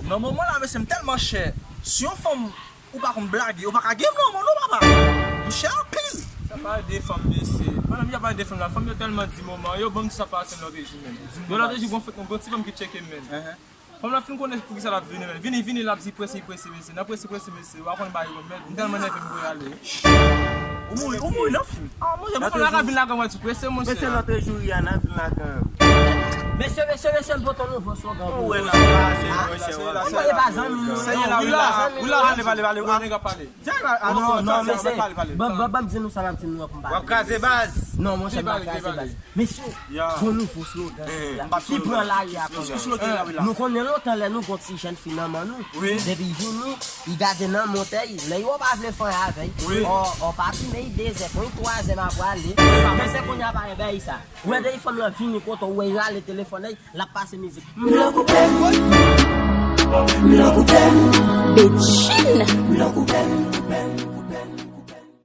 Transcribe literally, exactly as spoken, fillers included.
Nan moman la, mesye, m tèlman chè. Si yon fanm ou pa konn blage, ou pa ka gen m nan men w non, papa. M chè anpil. Sa pa de fanm, mesye. Pandan m ap pale de fanm la, fanm yo tèlman di moman, yo ban m di sa pase m lòt jou menm. Yo lòt jou, gon fèt, gon ti fanm ki tcheke m menm. Fanm la fin konnen poukisa l ap vini menm. Vini, vini, l ap di prese, prese, mesye. Nan prese, prese, mesye. Wa konn bagay yo menm. M tèlman nève m voye ale. Ou mouri, ou mouri nan fim. Ah, monchè, bon, fanm la ka vin lagan mwen ti prese, monchè. Mesye, lòt jou Rihanna vin lagan. Mesye, mesye, mesye, m pote yon nouvo slogan pou Ou wè nou. nan pase, monchè. Ou konnen pa zanmi nou. Seye la, wi la, wi la, pale, pale, pale. Wi, nèg ap pale. Seye la, ah, non, non, Non, non, mesye, pale, pale. ban ban ban m di nou sa m ap di nou an pou m W ap pale. Kraze baz. Non, monchè, m pa Debale, kraze debale. baz. Mesye, Ya. gon nouvo slogan ki la. M pa Ki pran lari a Sou konnen. slogan la, wi la. Nou konnen lontan lè nou gon ti jèn fi nan men nou. Wi. Depi vini, li gade nan montèy, lè yo pa vle fè avè Wi. Ò, ò, papi, men dezè, pwen twazè m ap prale. Men se kounye a pa gen bagay sa. Wè de fanm lan vini kote w, wè y rale telefòn, l ap pase mizik. M vle koupe m. M vle koupe m. Bitchin'. M vle koupe m.